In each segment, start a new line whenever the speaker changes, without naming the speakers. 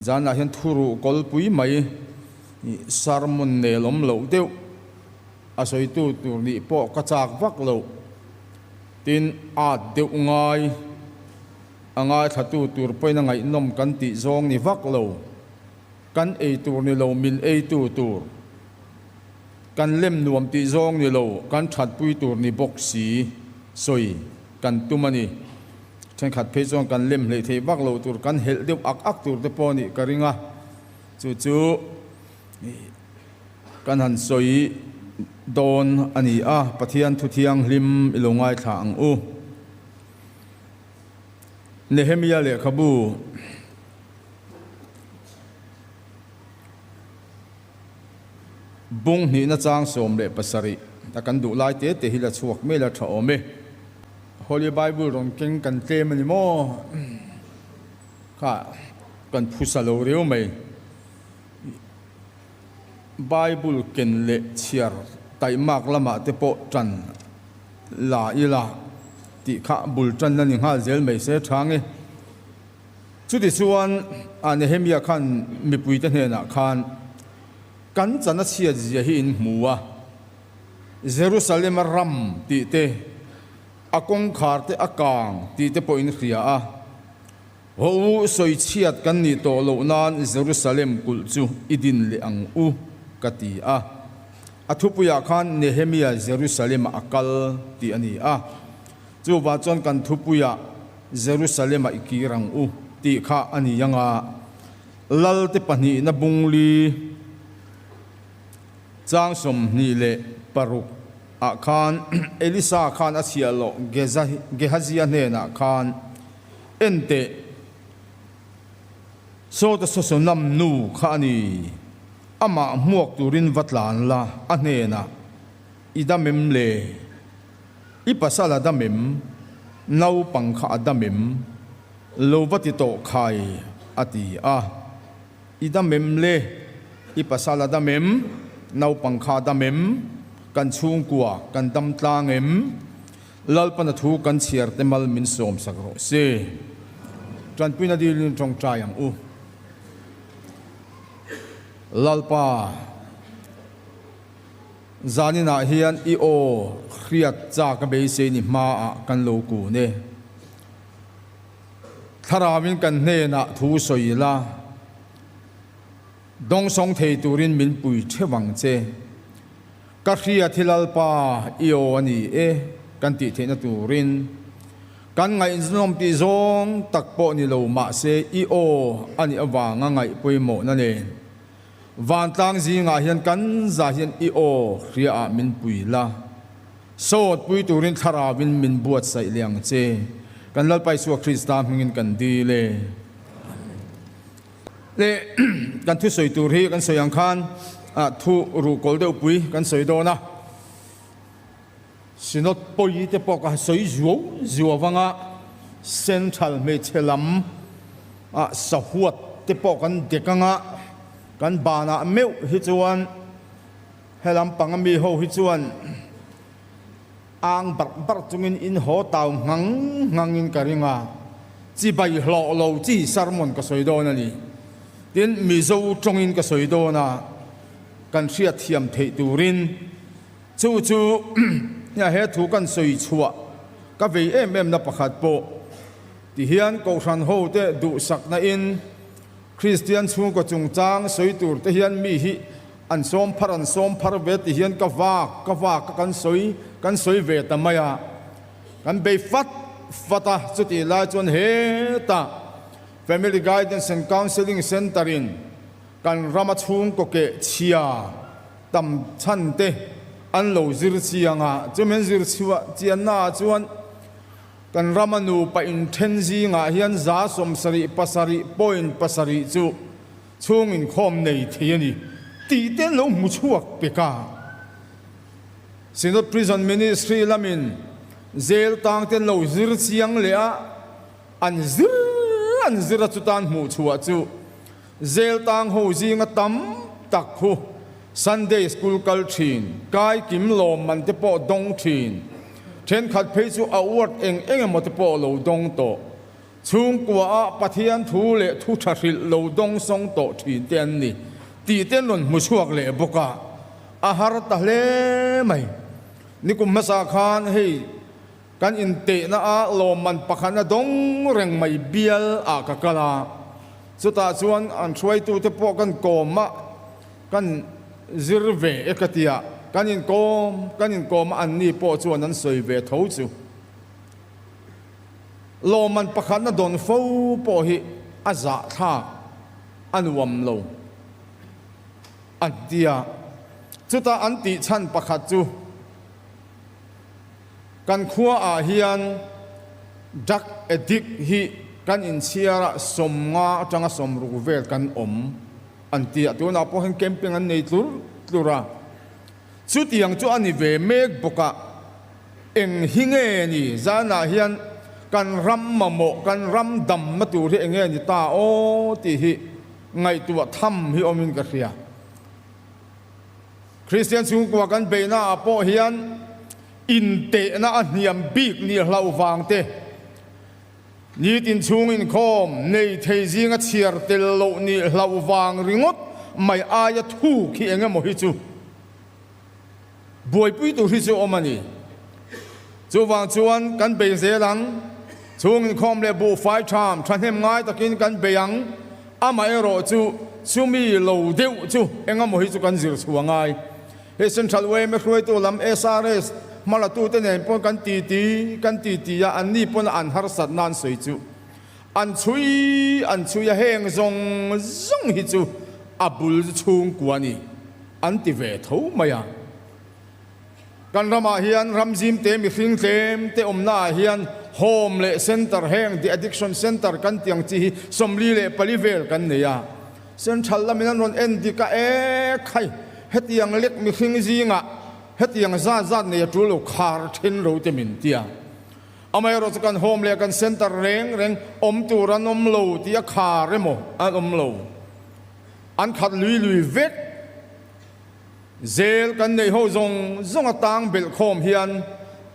Zanah hian thuruh kawlpui mai sermon nelawm loh deuh a sawitu tur nih pawh ka chak vak loh. Tin, at deuh ngai a ngaithlatu tur pawhin a ngaihnawm kan tih zawng ni vak lo. Kan ei tur ni lo min eitu tur, kan lem nuam tih zawng ni lo kan thatpui tur ni bawk si sawi kan tum a ni. Thenkhat phei chuan kan lem hleih theih vak lo tur, kan helh deuh ak ak tur te pawh nih ka ring a, chu chu kan han sawi dawn a ni a, Pathian thu thianghlim i lo ngaithla ang u. Nehemia lehkhabu Bung hnihna chang 17 a kan duh lai te te hi la chhuak mai la tha awm e. Holy Bible rawn keng kan tlem a ni maw? Kha kan phusa lo riau mai. Bible ken leh chhiar taihmak lamah te pawh tan la ila tih kha bul tan a ni nghal zel mai se tha nge. Chutichuan, Nehemia khan mipuite hnenah khan, Kan chan a chhiat zia hi in hmu a, Jerusalem-a ram tih te, a kawngkhar te a kang tih te pawh in hria a. Haw u, sawi chhiat kan nih tawh loh nan Jerusalem kulh chu i din leh ang u, ka ti a. A thupuiah khan Nehemia Jerusalem-ah a kal tih a ni a. Chuvah chuan kan thupuiah Jerusalem-ah i kir ang u tih kha a ni ang a, Lalte pahnihna bungli chang 26 ah khan Elisa khan a chhiah loh Gehazia hnenah khan, Enteh, sawta Sosonam nu kha a ni, amah hmuak turin va tlan la, a hnenah i dam em le? I pasal a dam em? Naupang kha a dam em? Lo va ti tawh khai, a ti a. I dam em le? I pasal a dam em? Naupang kha a dam em? Kan chhungkua kan dam tlang em? Lalpana thu kan chhiar te mal min sawm sak rawh se. Tanpuina dilin tawngtai ang u. Lalpa. Zaninah hian i aw hriat chak a beisei ni hmaah kan lo kun e. Thlarauin kan hnenah thu sawi la, dawngsawng thei turin min pui theuh ang che. Ka hriat hi Lalpa i aw a ni e kan tih theihna turin kan ngaihnawm tih zawng tak pawh ni lo mahse i aw a nih avanga ngaih pawimawhna nen Vantlang zingah hian kan za hian i aw hriaah min pui la, sawt pui turin thlarauin min buatsaih leh ang che. Kan Lalpa Isua Krista hmingin kan dil e. Amen. Le kan thusawi tur hi kan sawi ang khan thu ruhkawl deuh pui kan sawi dawn a. Synod pawi te pawh ka sawi zuau zuau anga Central hmeichhe lam ah sahuat te pawh kan dek anga kan banah meuh hi chuan helam panga mi ho hi chuan ang barh barh chungin in haw tau nghang nghang in ka ring a, chibai hlawh lo chi sermon ka sawi dawn a ni. Tin, Mizo tawngin ka sawi dawn a, kan hriatthiam theih turin. Chu chu he thu kan sawi chhuah ka vei em em na pakhat pawh ti hian Kohhran ho te duhsakna in Kristian chhungkaw chungchang sawi tur te hian mi hi an sawm phar an sawm phar ve ti hian ka vak ka vak a kan sawi kan sawi ve ta mai a, kan bei fat fat a, chutih lai chuan hetah Family Guidance and Counselling Centre in kan rama chhungkaw keh chhia tam chhan te an lo zir chiang a, chumi an zir chhuah chianna ah chuan kan rama nupa inthen zingah hian 77.7 chu chhung inkhawm nei thei a ni tih te an lo hmu chhuak pek a. Synod Prison Ministry lamin jail tang te an lo zir chiang leh a, an zir an zir a chutan hmuh chhuah chu Jail tang ho zinga tam tak khu Sunday School kal thin, kai kim lawm man te pawh dawng thin. Thenkhat phei chu award eng eng emaw te pawh lo dawng tawh. Chhungkua ah Pathian thu leh thu tha hrilh lo dawngsawng tawh thin te an ni tih te an rawn hmu chhuak leh bawk a, a har ta hle mai. Nikum hmasa khan hei kan intehna a lawmman pakhat a dawng reng mai bial ah ka kal a, chutah chuan an hruaitute pawh kan kawm a, kan zir ve e ka ti a, kan inkawm kan inkawm a anni pawh chuan an sawi ve tho chu. Lawmman pakhatna dawn fo pawh hi a zahthlak a nuam lo an ti a, chutah an tih chhan pakhat chu kan khuaah hian drug addict hi kan inchhiar a 50 atanga 60 vel kan awm an ti a, tunah pawh hian camping an nei tlur tlur a, chutiang chu a ni ve mek bawk a. Eng hi nge ni? Zanah hian kan ram mamawh, kan ram damna tur hi eng nge ni ta aw tih hi ngaihtuah tham hi awmin ka hria. Kristian chhungkua kan beihnaah pawh hian intehna a hniam bik ni hlauh vang te, nitin chhung inkhawm nei thei zinga chhiar tel loh ni hlauh vang ringawt mai aia thuk hi eng emaw hi chu Buaipui tur hi chu awm a ni. Chuvang chuan kan bei zel ang. Chhung inkhawm leh buhfai tham thahnem ngai takin kan bei ang. Amaherawh chu chumi lo deuh chu engemaw hi chu kan zir chhuah ngai. Hei Central yma hruaitu lam SRS hmalatute nen pawn kan titi kan titi a, anni pawn an harsat nan sawi chu an chhui an chhui a, heng zawng zawng hi chu a bul chhungkua a ni. An ti ve tho mai a. Kan ramah hian ram zimte mihring tlem te awmna ah hian Home leh Center heng de addiction center kan tih ang chi hi 44 vel kan nei a. Central lamin an rawn en dik a, e khai hetiang lek mihring zingah hetiang zat zat nei a tul lo khar then ro te min ti a. Amaherawhchu kan Home leh kan Center reng reng awm tur an awm lo tih a khar emaw an awm lo. An khat lui lui vek. Zel kan neih ho zawng zawng a tang belh khawm hian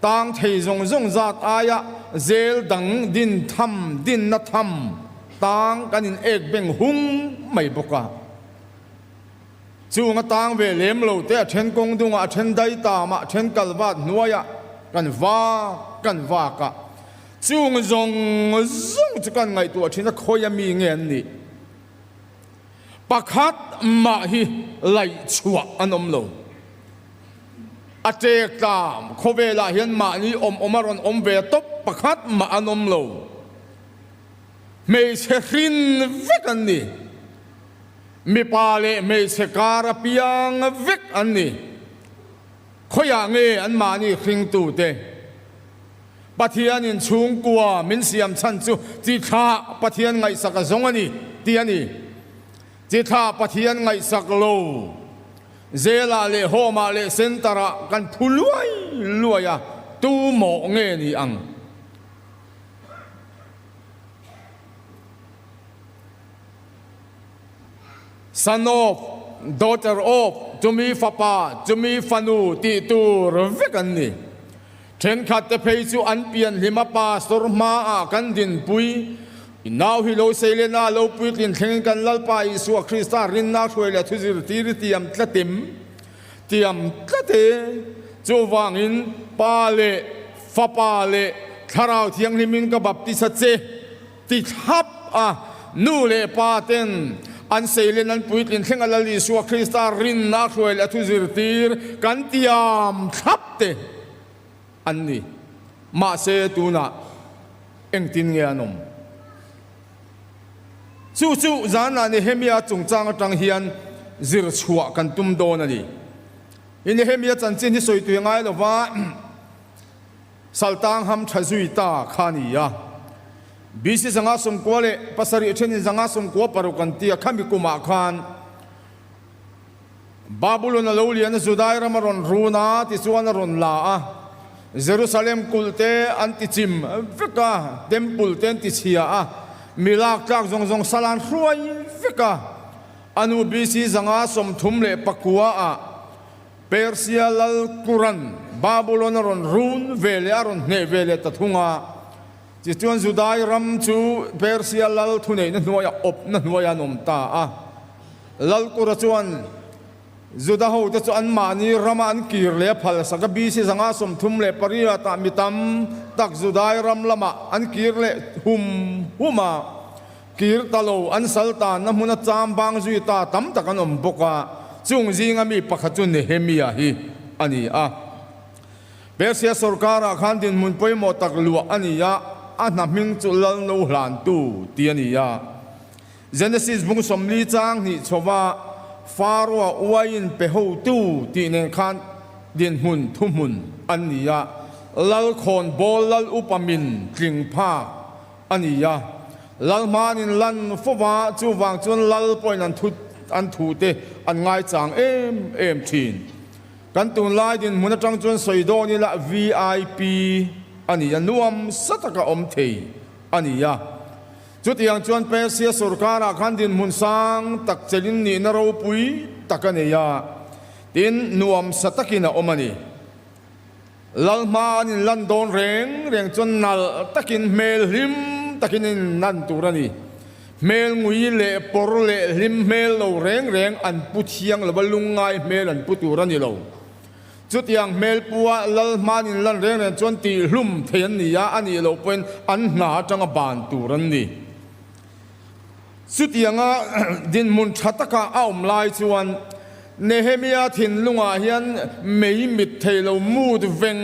tang thei zawng zawng zat aia zel dang din tham dinna tham tang kan in ek beng hung mai bawk a. Chung a tang ve lem lo te a then kawng dungah a then dai tamah a then kal vat hnuaiah kan vak kan vak a. Chung zawng zawng chu kan ngaihtuah thin a khawi a mi nge an nih? Pakhat mah hi laih chhuah an awm lo. A ṭek tlam khawvelah hian mahni awm awm a rawn awm ve tawp pakhat mah an awm lo. Hmeichhe hrin vek an ni. Mipa leh hmeichhe kar a piang vek an ni. Khawiah nge an mahni hringtute? Pathianin chhungkua min siam chhan chu chi thlah Pathian ngaihsak a zawng a ni, tih a ni. Chi thlah Pathian ngaihsak lo, Zelah leh Home-ah leh Centre-ah kan phu luai luai a, tu mawh nge ni ang? Son of, daughter of, chumi fapa, chumi fanu tih tur vek an ni. Thenkhat te phei chu an pian hlim a pastor hmaah kan dinpui. I nau hi lo sei len a, lo puitlin thlengin kan Lalpa Isua Krista rinna hruai leh thu zirtir i tiam tlatim tiam tlat e. Chuvangin Pa leh Fapa leh Thlarau Thianghlimin ka baptisa che. Ti thlap a, nu leh pa ten an seilen an puitlin thleng a Lal Isua Krista rinna a hruai leh a thu zirtir kan tiam thlap te an ni. Mahse tunah engtin nge an awm? Chu chu zanah Nehemia chungchang atang hian zir chhuah kan tum dawn a ni. I Nehemia chanchin hi sawi tui ngai lova. Saltang ham tha zui ta kha a ni a. BC 597 thenin 96 an ti a, khami kumah khan Babulon a lo lian a, Judai ram a rawn run a, tichuan a rawn la a, Jerusalem kulh te an ti chim vek a, temple te an ti chhia a, mi lak tlak zawng zawng sal an hruai vek a. A nu BC 534 ah Persia lal Kuran Babulon a rawn run ve leh a rawn hneh ve leh ta thung a. Tichuan Judai ram chu Persia lal thuneihna hnuaiah awpna hnuaiah an awm ta a. Lal Kura chuan Juda hote chu anmahni rama an kir leh a phalsak a, BC 138 ah mi tam tak Judai ram lamah an kir leh hum hum a, kir ta lo an sal tanna hmuna cham bang zui ta tam tak an awm bawk a, chung zinga mi pakhat chu Nehemia hi a ni a. Persia sorkarah khan dinhmun pawimawh tak luah a ni a, a hna hming chu Lalno hlantu tih a ni a. Genesis bung 40 chang hnih chhova Pharaoh-a uaiin pe hotu tih nen khan dinhmun thuhmun an ni a, Lal khawnbawl lal upa min tling phak a ni a. Lal hmanin lan fova chuvang chuan lal pawhin an thu an thute an ngaichang em em thin. Kan tunlai dinhmun atang chuan sawi dawn ila VIP a ni a, nuam sa taka awm thei a ni a. Chutiang chuan Persia sorkarah khan dinhmun sang tak chelin nihna ropui tak a nei a, tin, nuam sa takin a awm a ni. Lal hma an inlan dawn reng reng chuan nalh takin hmel hlim takin an inlan tur a ni. Hmel ngui leh pawr leh hlim hmel lo reng reng an pu thiang lo va, lungngai hmel an pu tur a ni lo. Chutiang hmel pua lal hma an inlan reng reng chuan tihhlum thei an ni a, a nih loh pawhin an hna atanga ban tur an ni. Chutianga dinhmun tha taka a awm lai chuan Nehemia thinlungah hian mei mit thei lo mut veng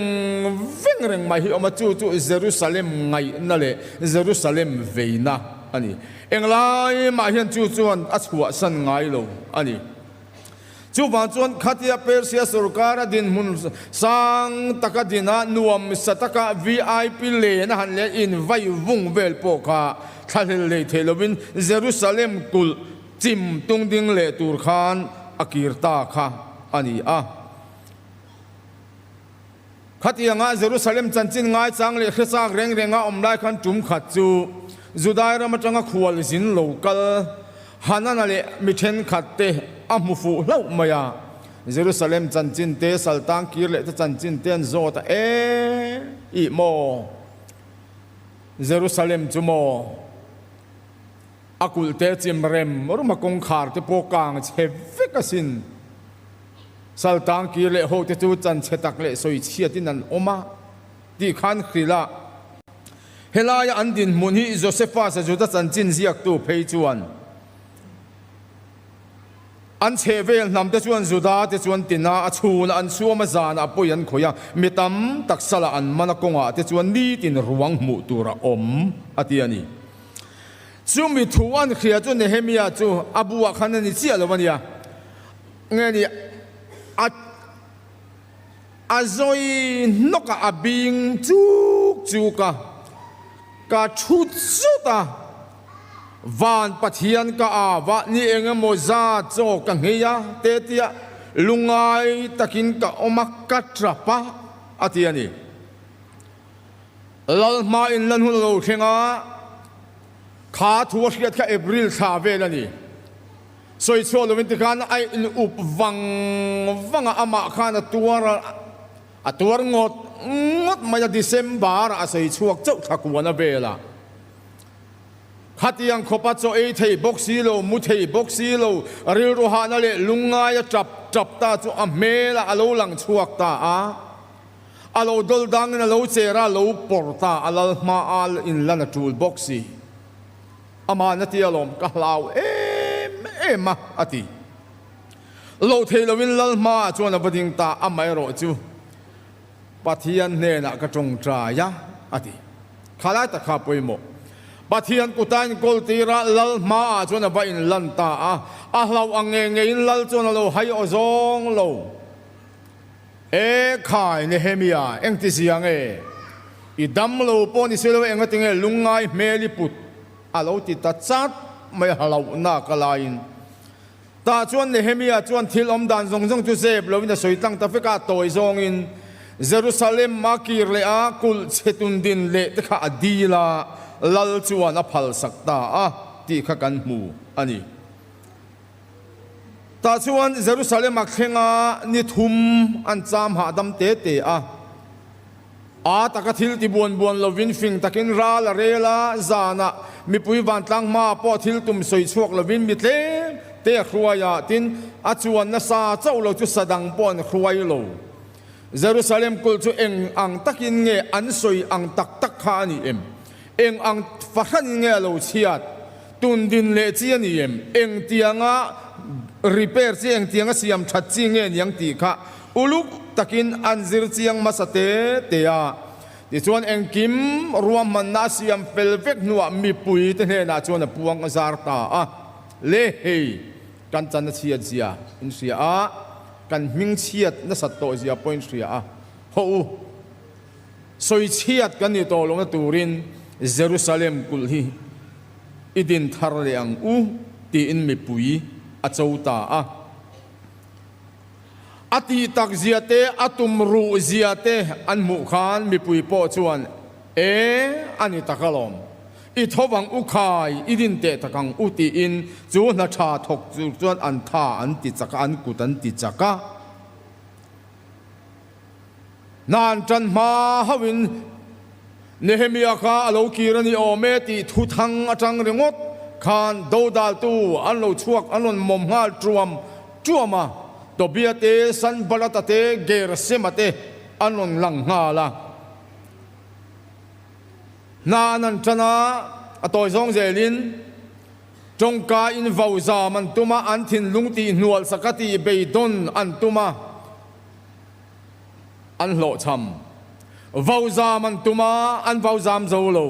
veng reng mai hi a awm a, chu chu Jerusalem ngaihna leh Jerusalem veina a ni. Englai mah hian chu chuan a chhuahsan ngai lo a ni. Chuvang chuan khatia Persia sorkara dinhmun sang taka dina nuam sa taka VIP len a han leh in vai vung vel pawh kha thlahlel lei thei lovin Jerusalem kulh chim tung ding leh tur khan a kir ta kha a ni a. Khatianga Jerusalem chanchin ngaichang leh hrechak reng renga awm lai khan tum khat chu Judai ram atanga khual zin lo kal Hanana leh mi thenkhat te a hmu fuh hlauh mai a. Jerusalem chanchin te, Saltang kir leh te chanchin te an zawt a, E ih maw? Jerusalem chu maw? A kulh te chim rem rum a kawngkhar te pawh kang chhe vek asin. Saltang kir leh ho te chu chanchhe tak leh sawi chhiatin an awm a tih khan hrilh a. Helaia an dinhmun hi Josephus-a Juda chanchin ziaktu phei chuan an chhehvel hnam te chuan Juda te chuan tina a chhunah an chhuam a, zanah pawi an khawih a, mi tam tak salah an man a, kawngah te chuan nitin ruang hmuh tur a awm a ti a ni. Chumi thu an hria chu Nehemia chu a buah khan a ni chiah lo a nia. Nge ni a a zawi hnawk a, a bing chuk chuk a, ka thu zut a, van Pathian ka au a, ni eng emaw zat chaw ka nghei a te tia lungngai takin ka awm a, ka tap a, a ti a ni. Lal hma in lan hun a lo thleng a, kha thu a hriat kha April thla vel a ni. Sawi chhuah lovin tikhan a in up vang vang a, amah khan a tuar a, a tuar ngawt ngawt mai a, December ah a sawi chhuak chauh thla kuan a vel a. Khatiang khawpa chaw ei thei bawk si lo, mu thei bawk si lo, rilru hahna leh lungngai a tap tap ta chu a hmelah a lo lang chhuak ta a. A lo dawl dangin a lo cher a, a lo pawr ta, a lal hma a in lan a tul bawk si. Amah na ti alawm, ka hlau em em a, a ti. Lo thei loin lal hmaah chuan a va ding ta, amaherawh chu Pathian hnenah ka tawngtai a, a ti. Kha lai tak kha pawimawh. Pathian kuta inkawl tirah lal hmaah chuan a va inlan ta a, a hlauh ang ngei ngeiin lal chuan a lo hai aw zawng lo. E khai Nehemia, engti zia nge? I dam lo pawh ni si lo, engati nge lungngai hmel i put? A lo ti ta chat mai a hlauhna ka laiin. Tah chuan Nehemia chuan thil awm dan zawng zawng chu zep loin a sawi tlang ta vek a, tawi zawngin Jerusalem a kir leh a, kulh chhe tun din leh te kha a dil a, lal chuan a phalsak ta a tih kha kan hmu a ni. Tah chuan Jerusalem a thleng a, ni thum an cham hahdam te te a. A taka thil ti buan buan lovin fing takin ral a rel a, zanah mipui vantlang hmaah pawh thil tum sawi chhuak lovin mi tlem te a hruai a, tin, a chuan nasa chauh lo chu sa dang pawh an hruai lo. Jerusalem kulh chu eng ang takin nge an sawi ang tak tak kha a ni em? Eng ang fahranin nge a lo chhiat? Tun din leh chi a ni em? Eng tianga repair chi, eng tianga siam that chi nge niang tih kha uluk takin an zir chiang hmasa te te a. Tichuan engkim ruahmanna a siam fel vek hnuah mipui te hnenah chuan a puang a zar ta a. Le hei, kan chan a chhiat zia in hria a, kan hming chhiat nasat tawh zia pawh in hria a. Hawh u! Sawichhiat kan nih tawh lohna turin Jerusalem kulh hi i din thar leh ang u tiin mipui a cho ta a. A tih tak zia te, a tum ruh zia te an hmuh khan mipui pawh chuan, E, a ni tak alawm, i tho vang u khai, i din teh tak ang u tiin chu hna tha thawk tur chuan an tha an ti chak a, an kut an ti chak a. Hna an ṭan hma hauhin Nehemia kha a lo kir a ni awm e tih thu thang aṭang ringawt khan dodaltu an lo chhuak an rawn mawm nghal ṭuam ṭuam a, Tobia te, Sanbalata te, Gersema te an rawn lang nghal a. Hna an han ṭan a, a tawi zawng zelin ṭawngka in vau zam an tum a, an thinlung tih hnual saka tih beidawn an tum a. An hlawhchham. Vau zam an tum a, an vau zam zo lo.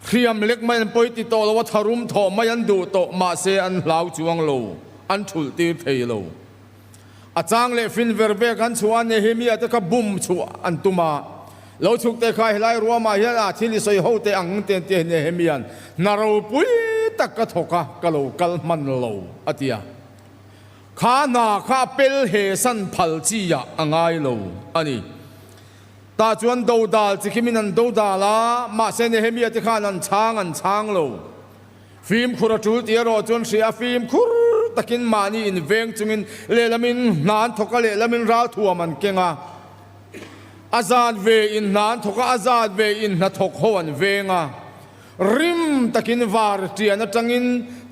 Hriam lek mai an pawi ti tawh lo a, tharum thawh mai an duh tawh, mahse an hlau chuang lo, an thulh tir thei lo. A chang leh fin ver vek an chhuah a, Nehemia te kha bum chhuah an tum a, lo chhuk te kha helai ruamah hian a thil i sawi ho teh ang te an ti a, Nehemia'n hna ropui tak ka thawk a, ka lo kal hman lo, a ti a. Kha hna kha a pel he san phal chi ah a ngai lo a ni. Tah chuan dodal chi khi min an dodal a, mahse Nehemia te khan an chhang an chhang lo. Fimkhur a tul tih erawh chuan hria a, fimkhur takin mahni in veng chungin lehlamin hna an thawk a, lehlamin ralthuam an keng a. A zat ve in hna an thawk a, a zat ve in hnathawk ho an veng a. Rim takin var ṭian aṭangin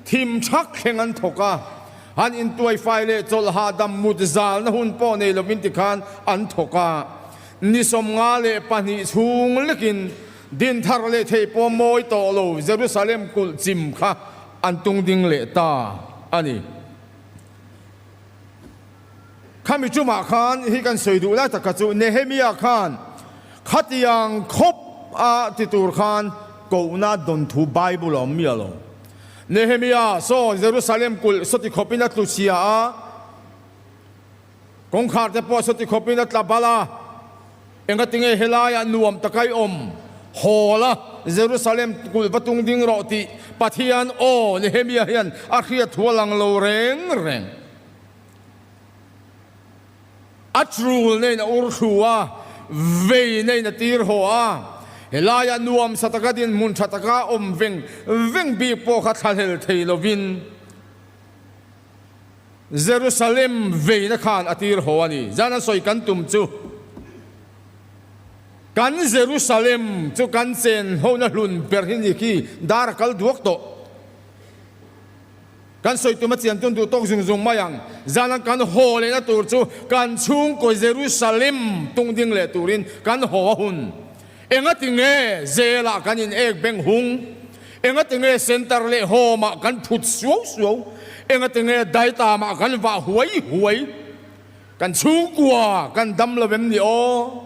thim ṭhak thleng an thawk a, han intuaifai leh chawlh hahdam mut zalna hun pawh nei lovin tikhan an thawk a. Ni 52 chhung lekin din thar leh thei pawh mawi tawh lo Jerusalem kulh chim kha an tung ding leh ta a ni. Khami ṭumah khan hi kan sawi duh lai tak kha chu Nehemia khan khatiang khawp a ti tur khan kohna dawn thu Bible a awm miah lo. Nehemia saw Jerusalem kulh sawti khawpin a tlu chhia a, kawngkhar te pawh sawti khawpin a tla bal a, Engatinge helaiah nuam taka i awm? Haw la, Jerusalem kulh va tung ding rawh tih Pathian aw Nehemia hian a hriat thu a lang lo reng reng. A tul neiin a ur thlu a, vei neiin a tir haw a. Helaiah nuam sa taka dinhmun tha taka awm veng veng bik pawh kha thlahlel thei lovin Jerusalem veina khan a tir haw a ni. Zan a sawi kan tum chu kan Jerusalem chu kan chen hona hlun ber hi ni khi dar a kal duak tawh. Kan sawi tum a chian tun duh tawk zung zung mai ang. Zan kan haw lehna tur chu kan chhungkaw Jerusalem tung ding leh turin kan haw a hun. Engati nge zelah kan in ek beng hung? Engati nge center leh home ah kan phut suau suau? Engati nge daitam ah kan vah huai huai? Kan chhungkua kan dam lo em ni aw?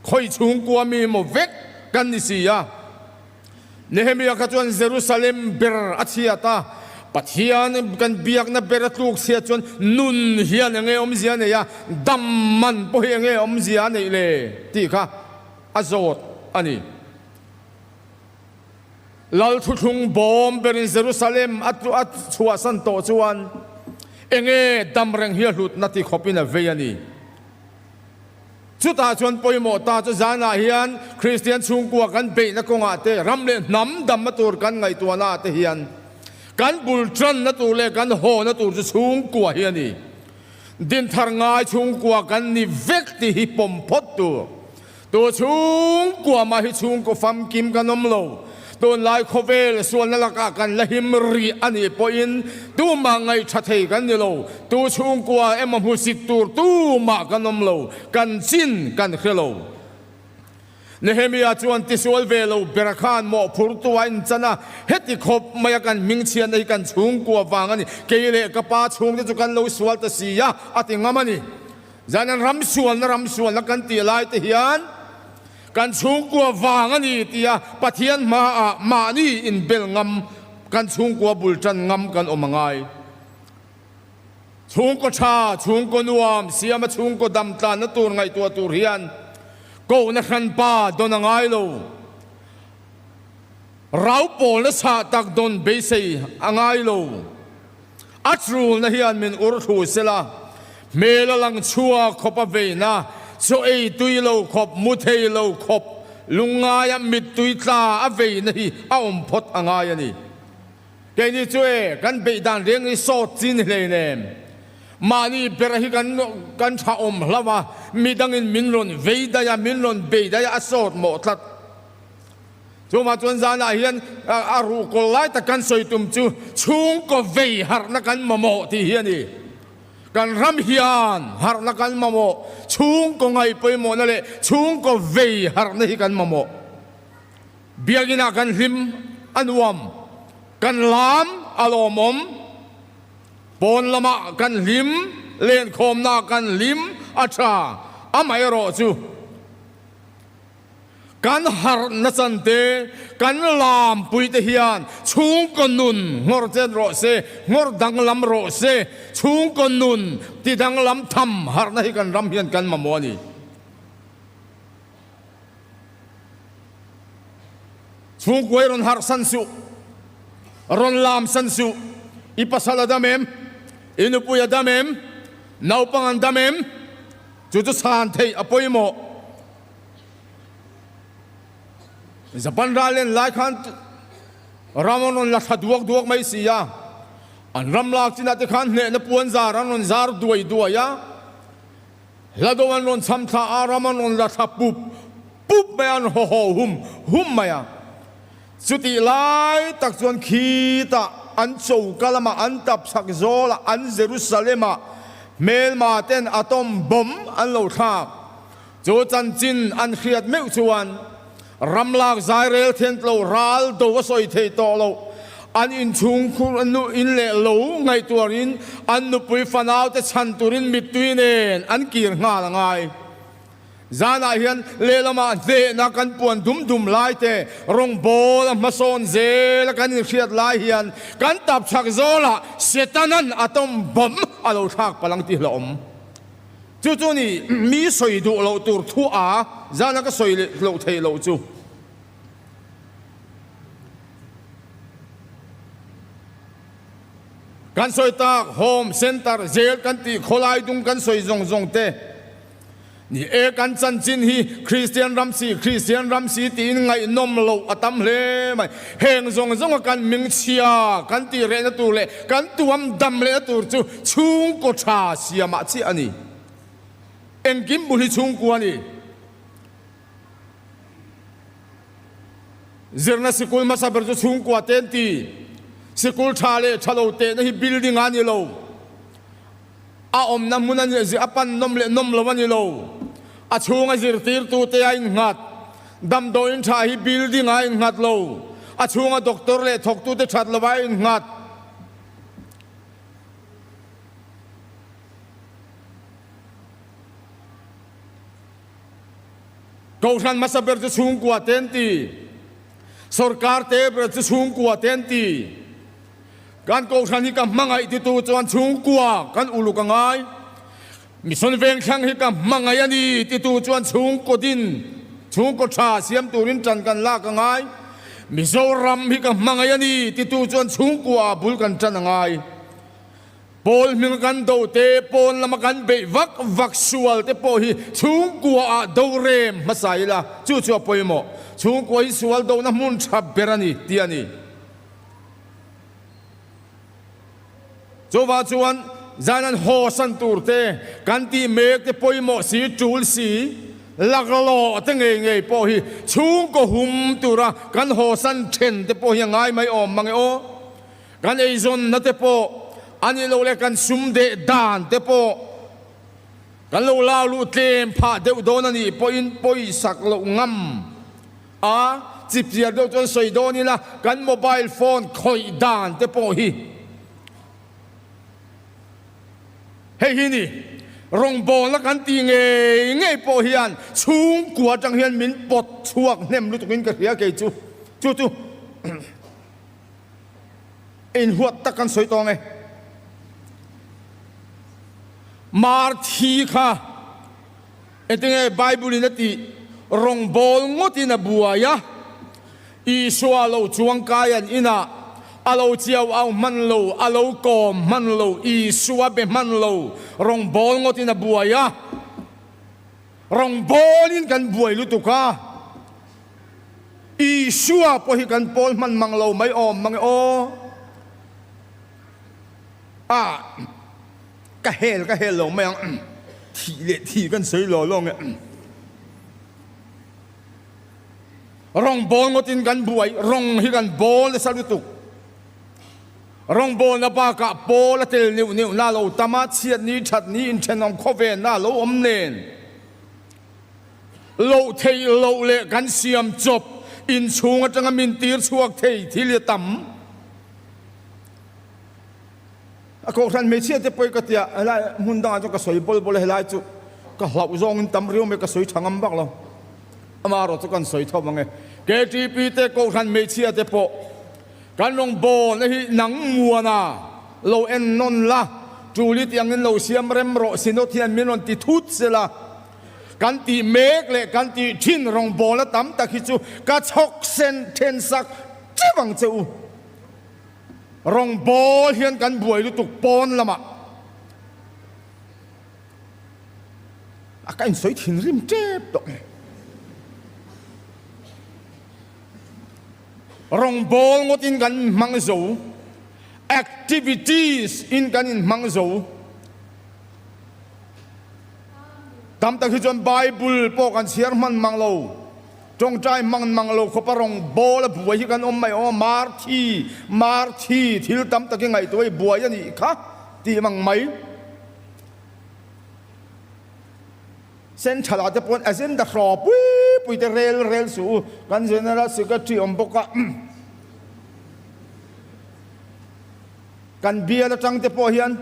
Khawi chhungkua mi maw vek kan ni si a? Nehemia kha chuan Jerusalem ber a chhiat a, Pathian kan biakna ber a tluk chhiat chuan nun hian enge awmzia a nei a, dam man pawh hi enge awmzia a neih le tih kha a zawt a ni. Lal thuthlung bawm berin Jerusalem a chhuahsan tawh chuan enge dam reng hi a hlutna ti khawpin a vei a ni. Chutah chuan pawimawh ta chu zanah hian Kristian chhungkua kan beihna kawngah te, ram leh hnam damna tur kan ngaihtuahnaah te hian kan bul tanna tur leh kan hawna tur chu chhungkua hi a ni. Dinthar ngai chhungkua kan ni vek tih hi pawm phawt tur. Tu chhungkua mah hi chhungkaw famkim kan awm lo. Tunlai khawvel sualna lakah kan la him rih a nih pawhin tumah ngaihṭha thei kan ni lo. Tu chhungkua emaw hmusit tur tumah kan awm lo, kan chin kan hre lo. Nehemia chuan tisual ve lo bera khan mawhphurtu a inchan a, heti khawp maia kan hmingchhiatna hi kan chhungkua vang a ni, kei leh ka pa chhungte chu kan lo sual ta si a, a ti ngam a ni. Zanin ram sualna ram sualna kan tih lai te hian kan chhungkua vang a ni tia Pathian hmaah mahni inbel ngam, kan chhungkua bul tan ngam kan awm a ngai. Chhungkaw tha, chhungkaw nuam, siama chhungkaw dam tlanna tur ngaihtuah tur hian kohna hranpa dawn a ngai lo. Rau pawlna chhah tak dawn beisei a ngai lo. A chulna hian min ur thu sela, hmel a lang chhuak khawp a veina, chaw ei tui lo khawp, mu thei lo khawp, lungngaia mittui tla a veina hi a awm phawt a ngai a ni. Keini chu e, kan beih dan reng hi sawt chi ni hleinem. Mahni bera hi kan kan tha awm hlauh a, midangin min rawn vei daih a, min rawn bei daih a, a sawt mawh tlat. Chuvang chuan zanah hian a ruhkawl lai tak kan sawi tum chu chhungkaw vei harhna kan mamawh tih hi a ni. Kan ram hian harhna kan mamawh, chhungkaw ngaih pawimawhna leh chhungkaw vei harhna hi kan mamawh. Biakinah kan hlim a nuam, kan lam a lawmawm. Pawn lamah kan hlim, lenkhawmnaah kan hlim a tha, amaherawh chu Kan harhna chan te, kan lampui te hian chhungkaw nun nghawr chen rawh se, nghawr danglam rawh se, chhungkaw nun ti danglam tham harhna hi kan ram hian kan mamawh a ni. Chhungkuai rawn harh san suh, rawn lam san suh, i pasal a dam em? I nupui a dam em? Naupang an dam em? Chu chu chhan theih a pawimawh. Japan ral len lai khan ram an rawn la thla duak duak mai si a, an ram lak chinah te khan hnehna puan zar an rawn zar duai duai a, hla do an rawn cham thla a, ram an rawn la thla pup pup mai a, an haw haw hum hum mai a. Chutih lai tak chuan khitah an choka lamah an tapchhak zawlah an Jerusalem-ah hmelma ten atom bomb an lo thlak. Chu chanchin an hriat meuh chuan ram lak zai rel thian tlo ral do a sawi thei tawh lo. An inchhung khur nu in leh lo ngaihtuarin an nupui fanau te chhan turin mittui nen an kir nghal a ngai. Zanah hian lehlamah hnehna kan puan dum dum lai te, rawngbawla hmasawn zela kan inhriat lai hian kan tapchhak zawlah Setanan atom bomb a lo thlak palh ang tih hlauhawm. Chu chu ni mi sawi duh loh tur thu a zana ka sawi loh theih loh chu. Kan sawi tak home center zel kan tih khawlai dung kan sawi zawng zawng te. Ni e, kan chanchin hi Kristian ram si, Kristian ram si tiin ngaihnawm loh a tam hle mai. Heng zawng zawnga kan mingchhia kan tih rehna tur leh kan tuam dam lehna tur chu chhungkaw tha siamah chiah a ni. Engkim bul hi chhungkua a ni. Zirna sikul hmasa ber chu chhungkua te an ti. Sikul tha leh tha lo tehna hi building a ni lo. A awmna hmun a nih a pan nawm leh nawm lo a ni lo. A chhunga zirtirtute a innghat. Damdawiin tha hi building a innghat lo. A chhunga doctor leh thawktute that lo a innghat. Kohhran hmasa ber chu chhungkua te an ti. Sorkar te ber chu chhungkua te an ti. Kan kohhran hi ka hmangaih titu chuan chhungkua kan uluk a ngai. Mission Vengthlang hi ka hmangaih a ni titu chuan chhungkaw din, chhungkaw tha siam turin tan kan lak a ngai. Mizoram hi ka hmangaih a ni titu chuan chhungkua ah bul kan tan a ngai. Pawl hminga kan do te, pawn lama kan beih vak vak sual te pawh hi chhungkua ah do rem hmasa ila chu chu a pawimawh. Chhungkua hi sual dohna hmun tha ber a ni tih a ni. Chuvang chuan zan an haw san tur te, kan tih mek te pawimawh si, tul si. Laklawh te ngei ngei pawh hi chhungkaw hum tura kan hawsan then te pawh hi a ngai mai awm mang e aw. Kan eizawnna te pawh a nih loh leh kan sum deh dan te pawh kan lo lau luh tlem phah deuh dawn a nih pawhin pawisak loh ngam a chipchiar deuh chuan sawi dawn ila kan mobile phone khawih dan te pawh hi Hei hi ni, rawngbawlna kan tih ngei ngei pawh hian chhungkua atang hian min pawt chhuak hnem lutukin ka hria kei chu. Chu chu inhuat tak kan sawi tawng e. Marthi kha engtinge Bible in a tih rawngbawl ngawtin a buai a. Isua lo chuangkai an inah a lo chiau au hman lo, a lo kawm hman lo, Isua be hman lo, rawngbâwl ngawtin a buai a, rawngbâwlin kan buai lutuk a, Isua pawh hi kan pawl hman mang lo mai awm mang e aw. A, ka hel ka hel lo mai ang, thih leh thih kan sawi law law nge. Rawngbawl ngawtin kan buai, rawng hi kan bawl nasa lutuk. Rawngbawlna bakah pawl a tel neuh neuh na lo tam a, chhiat ni that ni inthenawm khawvel na lo awm nen. Loh theih loh leh kan siam chawp inchhung atanga min tir chhuak thei thil hi a tam. A kohhran hmeichhia te pawh hi ka tia, helai hmun dangah chuan ka sawi bawl bawl a, helai chu ka hlauh zawngin tam riau mai ka sawi tha ngam vak lo. Amaherawh chu kan sawi tho mang e. KTP te kohhran hmeichhia te pawh kan rawngbawlna hi nang muana lo en nawn la, tul i tih angin lo siam rem rawh, Synod hian min rawn ti thut sela, kan tih mek leh kan tih thin rawngbawlna tam tak hi chu ka chhawk sen then sak teuh ang che u. Rawngbâwl hian kan buai lutuk pawn lamah a ka insawi thinrim tep tawh. Rawngbâwl ngawtin kan inhmang zo, activities in kan inhmang zo. Tam tak hi chuan Bible pawh kan chhiar hman mang lo. Tawngtai hmang mang lo khawpa rawng bawl a buai hi kan awm mai awm a, Marthi, Marthi, thil tam tak i ngaihtuah i buai a nih kha tih mang mai. Central ah te pawn agenda hraw pui pui te rel rel suh u, kan General Secretary awm bawk a, kan bial atang te pawh hian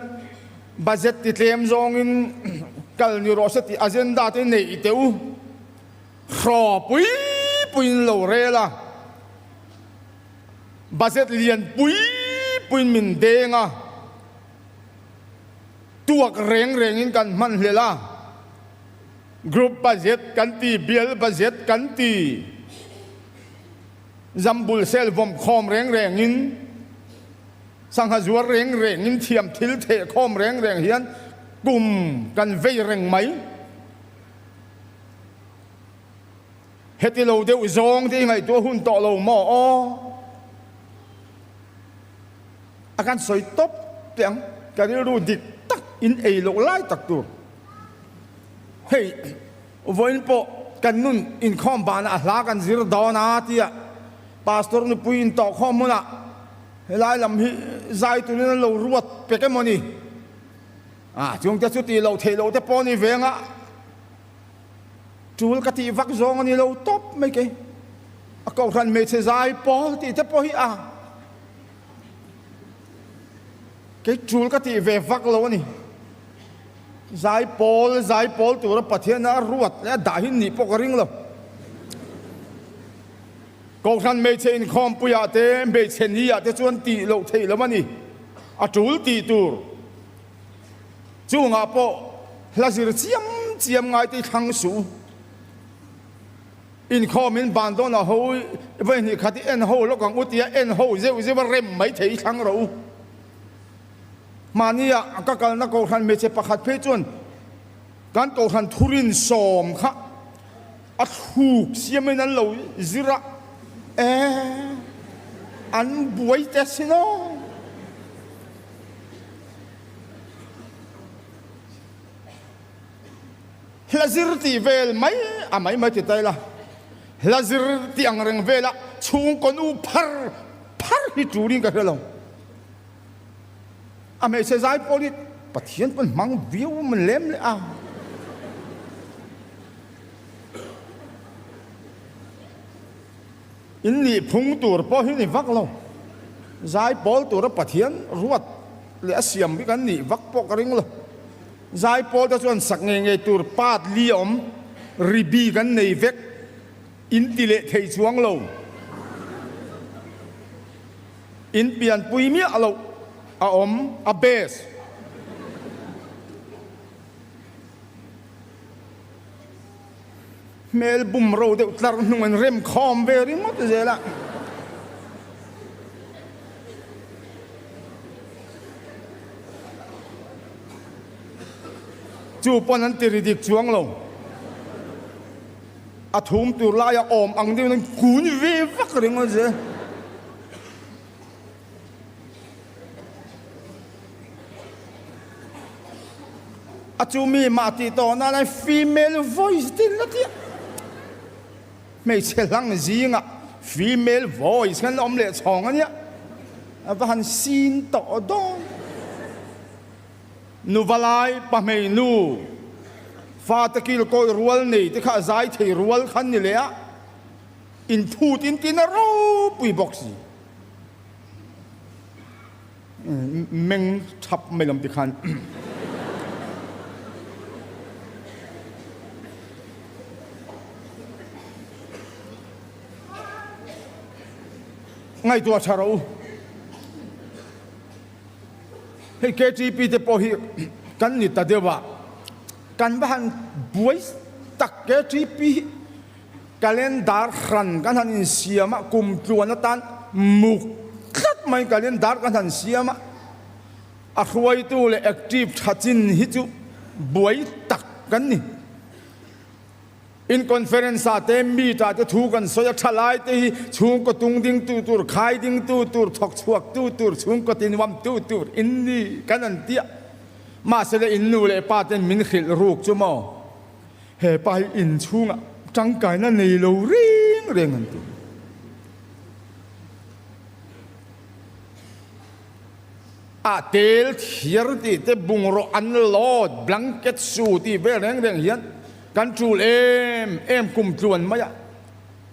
budget ti tlem zawngin kal ni rawh se tih agenda te neih teh u. Hraw pui puiin lo rel a, budget lian pui puiin min deng a, tuak reng rengin kan hman hlel a, group budget kan ti, bial budget kan ti, zambul sel vawm khawm reng rengin, sangha zuar reng rengin thiam thil theh khawm reng reng hian kum kan vei reng mai. Heti lo deuh zawng te i ngaihtuah hun tawh lo maw aw? A kan sawi tawp teh ang, ka rilru dik tak in ei loh lai tak tur. Hei, vawiin pawh kan nun inkhawm banah a hla kan zir dawn a tia Pastor nupui in tawhkhawm hmunah helai lam hi zai turin an lo ruat pek emaw ni? A chungte chu tih loh theih loh te pawh ni veng a, tul ka tih vak zawng a ni lo tawp mai kei. A kohhran hmeichhe zai pawl tih te pawh hi a kei tul ka tih ve vak lo a ni. Zai pawl zai pawl tura Pathian a ruat leh a dah hi nih pawh ka ring lo. Kohhran hmeichhe inkhawmpuiah te hmeichhe niah te chuan tih loh theih lo a ni. A tul tih tur. Chungah pawh hla zir chiam chiam ngai te i thlang suh. Inkhawm in ban dawn a ho i vawi hnih khat i en ho lawk ang u tia en ho zeuh zeuh a rem mai thei i thlang rawh u. Mahnia ka kalna kohhran hmeichhe pakhat phei chuan kan kohhran thurin sawm kha A thluk siamin an lo zir a, e, an buai te sin aw. Hla. Hla zir tih vel mai a mai mai ti ta ila, hla zir tih ang reng vela chhungkaw nu phar phar hi tulin ka hre lo. A hmeichhe zai pawl hi Pathian pawn hmang viau man lem leh a. In nih phung tur pawh hi ni vak lo. Zai pawl tura Pathian ruat leh a siam hi kan nih vak pawh ka ring lo. Zai pawl te chuan sak ngei ngei tur part li a awm, ri bi kan nei vek, in ti leh thei chuang lo. In pianpui miah loh a awm, a base. Hmel bum ro deuh tlar hnung an rem khawm ve ringawt zel a. Chu pawn an ti ri dik chuang lo. A thum tur laia awm ang deuhin an kun ve vak ringawt zel. A chu mi mah tih tawh nan an female voice tin la tia. Hmeichhe hlang zingah female voice khan la awm leh chhawng a nia. A va han sin tawh dawn. Nuva lai pahmei nu fate kilkawi rual nei te kha zai thei rual khan ni leh a. Inphut in tin a ropui bawk si. Meng thap mai lam ti khan. Ngaihtuah tha rawh u. Hei KTP te pawh hi kan ni ta deuh a, kan va han buai tak KTP hi. Calendar hran kan han insiam a, kum tluan atan muk tlat mai calendar kan han siam a, a hruaitu leh active tha chin hi chu buai tak kan ni. In conference ah te meet ah te thu kan sawi a, thalai te hi chhungkaw tung ding tu tur, khai ding tu tur, thawk chhuak tu tur, chhungkaw tinuam tu tur in ni kan an ti a, mahse le in nu leh pa ten min hrilh ruk chu maw? He pa hi inchhungah tangkaina nei lo reng reng an ti. A tel thiar tih te bungraw unload blanket su tih vel reng reng hian kan tul em em kum tluan mai a.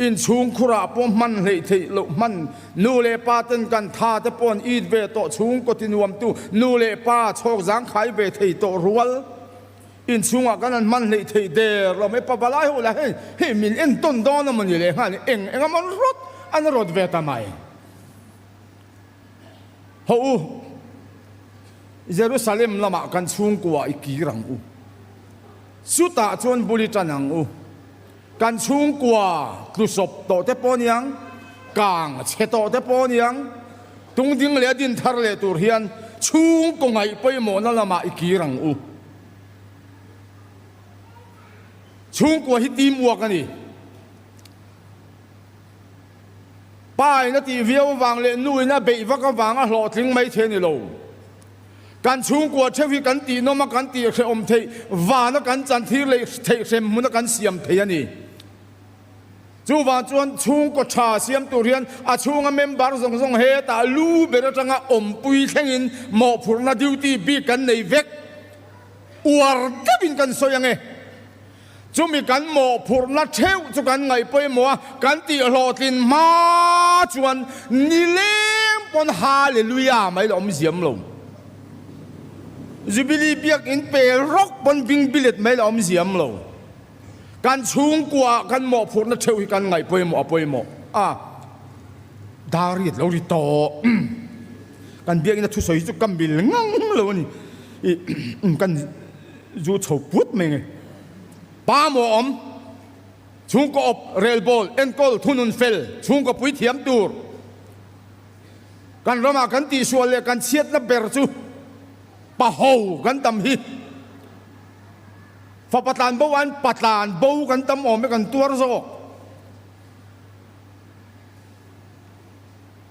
Inchhung khurah pawh hman hleih theih loh hman nu leh pa ten kan tha te pawh an it ve tawh chhungkaw tinuamtu nu leh pa chhawk zangkhai ve thei tawh rual. Inchhungah kan han hman hleih theih der lo mai, pavalai ho lah hei hei min entawn dawn a mawni leh nghal eng eng emaw rawt an rawt ve ta mai. Hawh u, Jerusalem lamah kan chhungkua i kir ang u, chutah chuan bul i tan ang u, kan chhungkua tlusawp tawh te pawh niang, kang chhe tawh te pawh niang, tungding leh a din thar leh tur hian chhungkaw ngaih pawimawhna lamah i kir ang u. Chhungkua hi team work a ni. Pa in a tih viau avang leh nu in a beih vak avanga hlawhtling mai thei a ni lo. Kan chhungkua theuh hi kan tihnawm a, kan tihhrehawm theih, vana kan chanthir leh theih hrem hmuna kan siam thei a ni. Chuvang chuan chhungkaw tha siam tur hian a chhunga member zawng zawng hetah lu ber atanga awmpui thlengin mawhphurhna duty bik kan nei vek. Uar deuhin kan sawi ange. Chumi kan mawhphurhna theuh chu kan ngaih pawimawh a, kan tih hlawhtlin hma chuan nileng pawn Hallelujah mai la awm ziam lo. Jubilee biakinn pel rawk pawn bingbilet mai la awm ziam lo. Kan chhungkua ah kan mawhphurhna theuh hi kan ngaih pawimawh a pawimawh a, dar riat lo ri tawh. Kan biakinn a thusawi hi chu ka mil ngang lo a ni. Kan Zu chho put mai nge. Pa maw awm, chhungkaw awp, relbawl, enkawl, thunun fel, chhungkaw pui thiam tur. Kan ramah kan tihsual leh kan chhiatna ber chu pa ho kan tam hi. Fapa tlan bo an pa tlan bo kan tam awm e kan tuar zawk.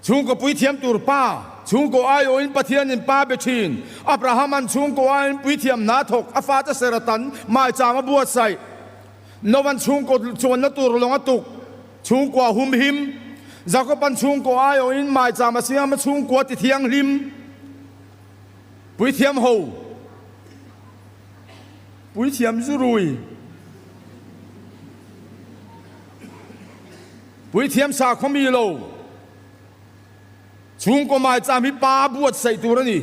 Chhungkaw puithiam tur pa, chhungkaw aiawhin Pathianin pa be thin. Abrahama'n chhungkaw aiin puithiam hna thawk, a fate Seratan maichang a buatsaih. Nova'n chhungkaw chuanna tur lawng a tuk, chhungkua humhim. Jakoba'n chhungkaw aiawhin maicham a siam a, chhungkua ti thianghlim. Puithiam ho, Puithiam zurui, Puithiam sakhaw mi lo, Chhungkaw maicham hi pa buatsaih tur a ni.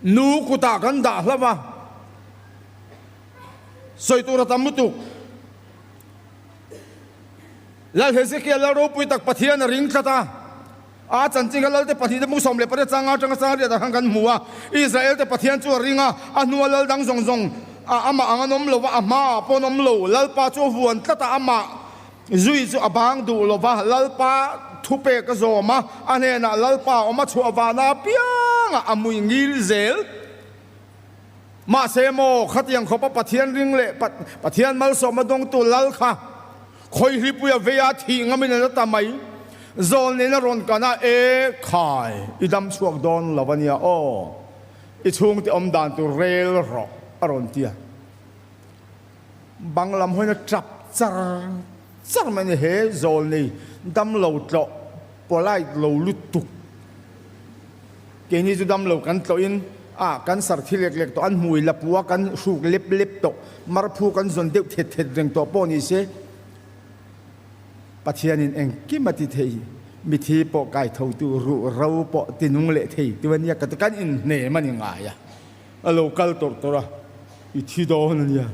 Nu kutah kan dah hlauh a, sawi tur a tam lutuk. Lal Hezekiah lal ropui tak Pathian a ring tlat a, a chanchin kha Lalte pahnihte bung 18 changa atanga chang riatah khan kan hmu a. Israelte Pathian chu a ring a, a hnua lal dang zawng zawng a amah ang an awm lo va, a hmaah pawh an awm lo. Lalpa chu a vuan tlat a, amah zui chu a bang duh lo va, Lalpa thupek a zawm a, a hnenah Lalpa a awm a, chhuah vana apiangah a mui ngil zel. Mahse maw, khatiang khawpa Pathian ring leh Pathian malsawmna dawngtu lal kha khawihlipui a vei a, thih ngamin a la ta mai. Zawl nen a rawn kan a, E khai, i dam chhuak dawn lo a nia aw, i chhungte awm dan tur rel rawh a rawn ti a. Bang lam hawiin a tap char char mai a ni. He zawl nei dam lo tlawh polite lo lutuk. Keini chu dam lo kan tlawhin a kan sar thi lek lek tawh, an hmui la pu a kan hruk lep lep tawh, marphu kan zawn deuh thet thet reng tawh pawh ni se, Pathianin engkim a ti thei, mithi pawh kai thotu ruh ro pawh ti nung leh thei tu a nia ka ti, kan inhnem a ni ngai a, a lo kal tawrh tawrh a, i thi dawn a nia,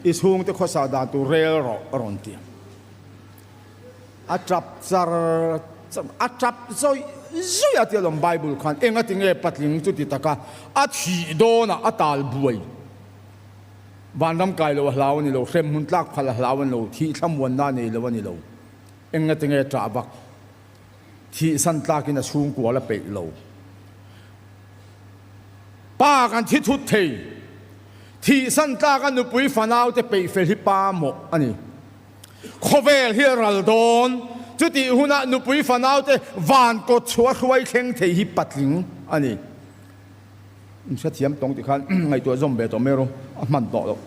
i chhungte khawsa dan tur rel rawh a rawn ti a. A tap char char, a tap zawih zawih a tia lawm Bible khan enga tinge patling chu ti taka a thih dawnah a tal buai. Vanram kai lo a hlau a ni lo, hremhmun tlak phal a hlau a ni lo, thih thlamuanna a nei lo a ni lo. Enga tinge tah vak thih san tlakin a chhungkual a peih lo. Pa kan thi thut thei, thih san tlaka nupui fanaute peih fel hi pa mawh a ni. Khawvel hi a ral dawn, chutih hunah nupui fanaute van kawt chhuah hruai thleng thei hi patling a ni. In hrethiam tawng tikhan ngaihtuah zawm ve tawh mai ru, a hman tawh loh.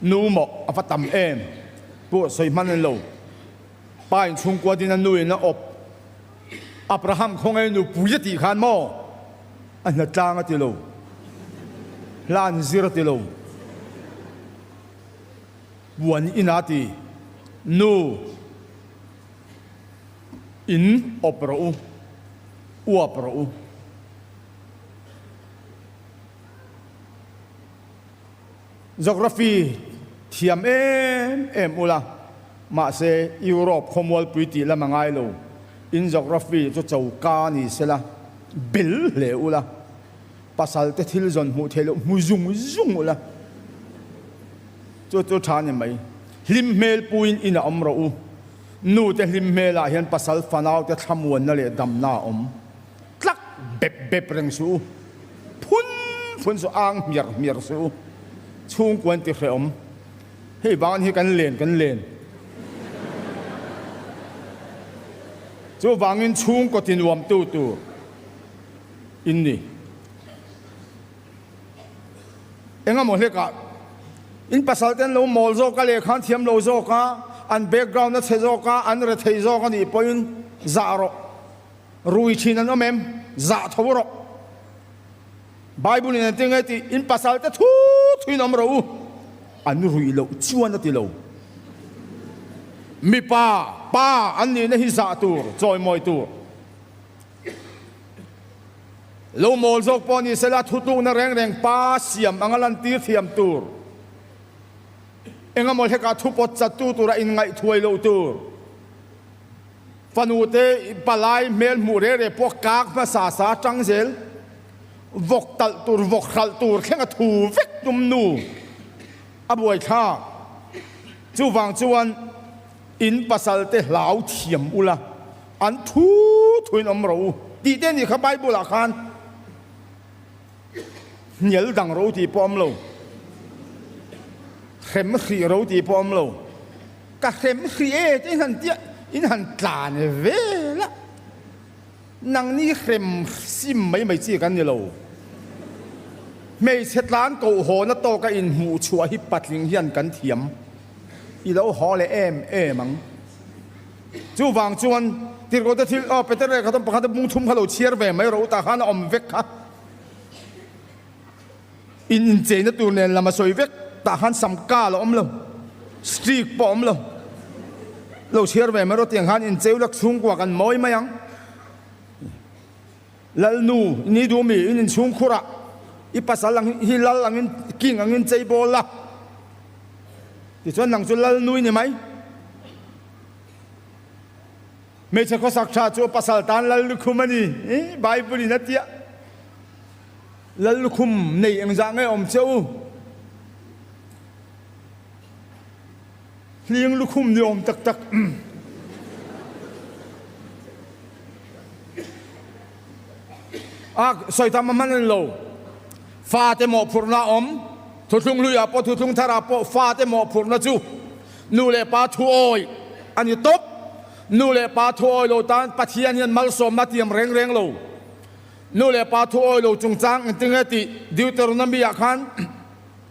Nu maw a va tam em? Pawh sawi hman a ni lo. Pa in chhungkua din a nu in a awp. Abraham khawngaih nupui a tih khan maw a hnatlang a ti lo, hla an zir a ti lo. Puan ina ti, Nu, in awp rawh u, uap rawh u. Geography thiam em em ula, mahse Europe khawmualpui tih lam a ngai lo. In geography chu choka ni sela, bel hle ula. Pasal te thil zawn hmuh theih loh hmu zung zung ula, chu chu tha ni mai. Hlim hmel puiin in a awm rawh u. Nu te hlim hmelah hian pasal fanau te thlamuanna leh damna a awm. Tlak bep bep reng suh u. Phun phun suh, ang hmiar hmiar suh u. Chhungkuan ti hrehawm. Hei vang hi kan len kan len. Chuvangin chhungkaw ti nuamtu tur. In ni. Engemaw hlekah in pasal te an lo mawl zawk a, lehkha an thiam lo zawk a, an background a chhe zawk a, an rethei zawk a nih pawhin zah rawh. Rui thin an awm em? Zah tho rawh. Bible in engtin nge tih? In pasal te thu thuin awm rawh u. An ruih loh chuan a ti lo. Mipa, pa an nihna hi zah tur, chawimawi tur. Lo mawl zawk pawh ni sela thutlukna reng reng pa siam anga lantir thiam tur, engemaw hlekah thupawt chattu tura inngaih thuai loh tur, fanu te palai hmel hmuh reh reh pawh kak hmasa sa tang zel, vawk talh tur vawk hralh tur thlenga thu vek tum nu a buaithlak. Chuvang chuan in pasal te hlau thiam ula. An thu thuin awm rawh u tih te nih kha Bible ah khan hnial dang rawh u tih pawh awm lo, hrem hrih rawh u tih pawh awm lo, ka hrem hrih e te in han tia in han tlan vel a, nangni hrem sim mai mai chi kan ni lo. Hmeichhe tlan koh hawna tawka inhmuh chhuah hi patling hian kan thiam. I lo haw leh em em ang. Chuvang chuan Tirhkohte thil, aw Peter lehkha thawm pakhat a bung thum kha lo chhiar ve mai rawh u tah khan a awm vek kha. In incheina tur nen lam a sawi vek tah khan sam kal a awm lo, streak pawh a awm lo. Lo chhiar ve mai rawh tiang khan incheu lak chhungkua kan mawi mai ang. Lalnu, i ni duh mi, in inchhung khurah i pasal ang hi lal angin, king angin chei bawl la. Tichuan nang chu lalnu i ni mai. Hmeichhe khawsak tha chu pasal tan lal lukhum a ni, i Bible in a tia. Lal lukhum nei engzah nge awm che u? Hling lukhum ni awm tak tak. A sawi tam a hman a ni lo. Fate mawhphurhna a awm. Thuthlung hluiah pawh thuthlung tharah pawh fate mawhphurhna chu nu leh pa thuawi a ni tawp. Nu leh pa thuawi lo tan Pathian hian malsawmna a tiam reng reng lo. Nu leh pa thuawi lo chungchang engtinge tih Deuteronomy-ah khan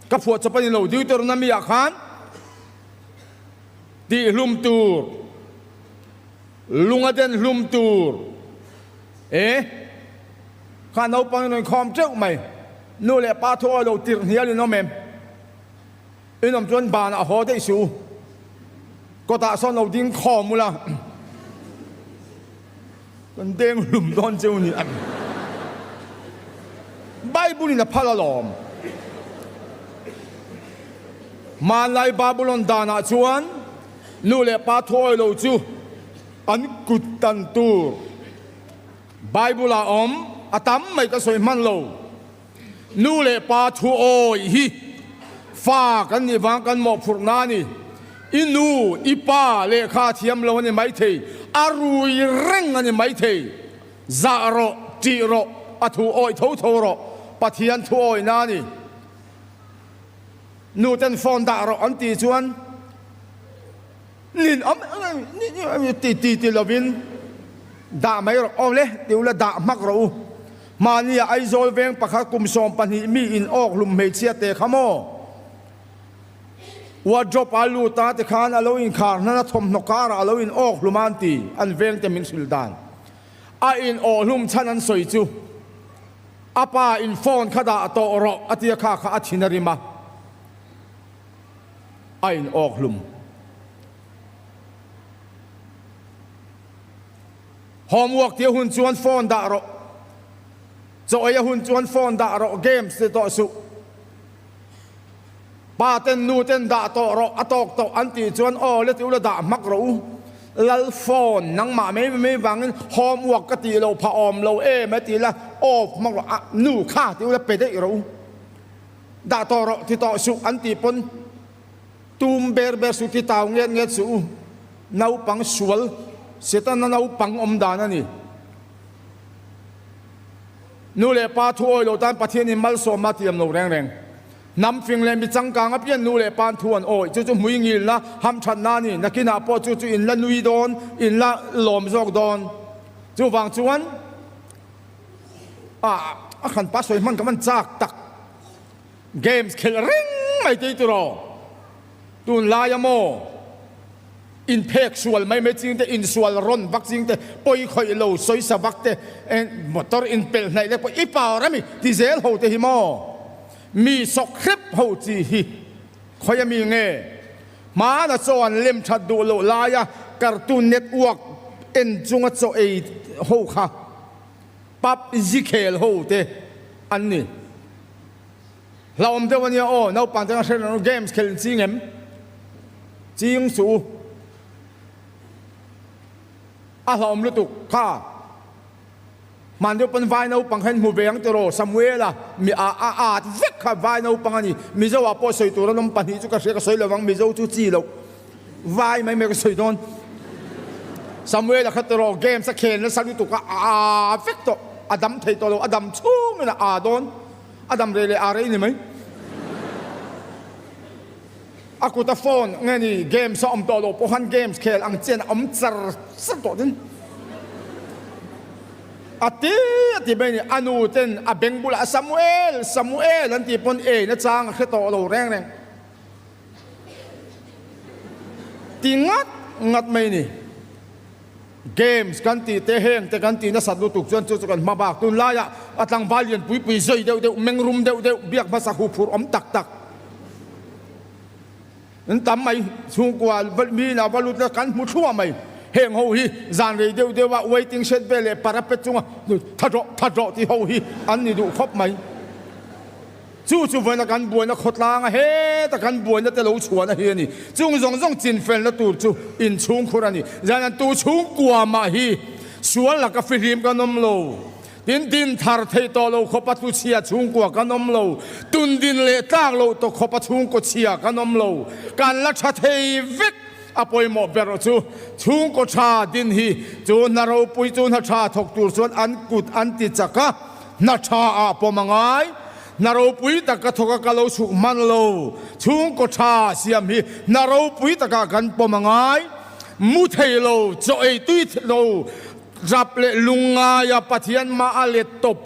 Ka phuah chawp a ni lo, Deuteronomy-ah khan tihhlum tur, lunga den hlum tur e kha naupang in rawn khawm teuh mai. Nu leh pa thu awi lo tirh hnial in awm em? In awm chuan banah haw daih suh u. Kawtah sawn lo ding khawm ula, kan deng hlum dawn cheu ni. Bible in a phal alawm. Hmanlai Babylon danah chuan nu leh pa thuawi lo chu an kut tan tur Bible ah awm a tam mai ka sawi hman lo. Nu leh pa thuawi hi fa kan nih vang kan mawhphurhna a ni. I nu, i pa lehkha thiam lo a ni maithei, a rui reng a ni maithei. Zah rawh, ṭih rawh, a thu awih tho tho rawh, Pathian thu awihna a ni. Nu ten phone dah rawh an tih chuan nin awm ti ti ti lovin dah mai rawh aw le ti ula dah hmak rawh u. Hmania Aizawl veng pakhat kum 12 mi in awk hlum hmeichhia te kha maw? Wardrobe a lut a tikhan a lo inkhar hnan a thawmhnaw karah a lo in awk hlum a an ti, an veng te min hrilh dan. A in awh hlum chhan an sawi chu a pa in phone kha dah tawh rawh a tia kha kha a thin a rim a, a in awk hlum. Homework tia hun chuan phone dah rawh, chaw ei a hun chuan phone dah rawh, games ti tawh suh. Pa ten nu ten dah tawh rawh a tawk tawh an tih chuan aw le ti ula dah hmak rawh u. Lal phone nangmah mai mai vangin homework ka tih loh phah awm lo em a ti la off hmak rawh a nu kha ti ula pe daih rawh u. Dah tawh rawh ti tawh suh an tih pawn tum ber ber suh ti tau nget nget suh u. Naupang sual Setana naupang awm dan a ni. Nu leh pa thu awi lo tan Pathianin malsawmna a tiam lo reng reng. Hnam fing leh mi changkang apiang nu leh pa'n thu an awi. Chu chu hmui ngilna, hamthatna a ni. Nakinah pawh chu chu in la nui dawn, in la lawm zawk dawn. Chuvang chuan a a hran pa sawi hman ka man chak tak. Games khelh reng mai tei tiraw? Tunlaia maw? Inphek sual mai mai ching te, insual rawn vak ching te, pawi khawih lo sawisa vak te, motor inpelh hnaih lek pawh i power a mi ti zel ho te hi maw? Mi sawk hrep ho chi hi khawi a mi nge? Hmana chaw an lem that duh loh laia cartoon network en chunga chaw ei ho kha PUBG khel ho te an ni. Hlauhawm deuh a nia aw, naupang te khan hre reng games khelh in ching em? Ching suh u. A hlauhawm lutuk kha. Hman deuh pawn vai naupang kha in hmu ve ang tiraw Samuela mi a a at vek kha vai naupang a ni. Mizo ah pawh sawi tur an awm pahnih chu ka hria ka sawi lovang Mizo chu chi loh vai mai mai ka sawi dawn. Samuela kha tiraw games a khel nasa lutuk a a a vek tawh a dam thei tawh lo a dam chhungin a a dawn. A dam rei leh a rei ni mai. A kuta phone nge ni games a awm tawh loh pawh khan games khel ang chian a awm char char tawh din. A ti a ti mai a ni. A nu ten a beng bulah Samuel, Samuel an tih pawn ei na chang a hre tawh lo reng reng. Ti ngat ngat mai a ni. Games kan tih te heng te kan tih nasat lutuk chuan chu chu kan hma bak tunlaiah a tlangval lian pui pui zai deuh deuh meng rum deuh deuh biak hmasa hu phur awm tak tak an tam mai chhungkua mi ina va lut la kan hmu thluah mai heng ho hi zan rei deuh deuh a waiting shed vel leh parapet chunga tha rawh tha rawh tih ho hi an ni duh khawp mai. Chu chu vawiina kan buaina khawtlang a, heta kan buaina te lo chhuahna hi a ni. Chung zawng zawng chinfelna tur chu inchhungkhur a ni. Zan tu chhungkua mah hi sual laka fihlim kan awm lo. Tin, din thar theih tawh lo khawpa tluchhia chhungkua kan awm lo. Tun din leh tlak loh tawh khawpa chhungkaw chhia kan awm lo. Kan la tha thei vek. A pawimawh ber chu chhungkaw tha din hi chu hna ropui chu hna tha thawk tur chuan an kut an ti chak a. Hna tha ah pawm a ngai. Hna ropui tak ka thawk a ka lo chhuk hman lo. Chhungkaw tha siam hi hna ropui takah kan pawm a ngai. Mu thei lo, chaw ei tui lo, rap leh lung ngaia Pathian mah a let tawp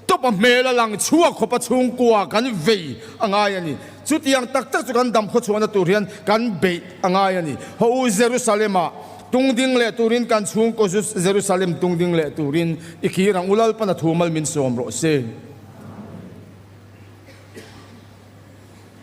tawp a hmel a lang chhuak khawp a chhungkua kan vei a ngai a ni. Chutiang tak tak chu kan dam khawchhuahna tur hian kan beih a ngai a ni. Haw u Jerusalem-ah tungding leh turin kan chhungkaw Jerusalem tungding leh turin i kir ang u Lalpan a thu mal min sawm rawh se.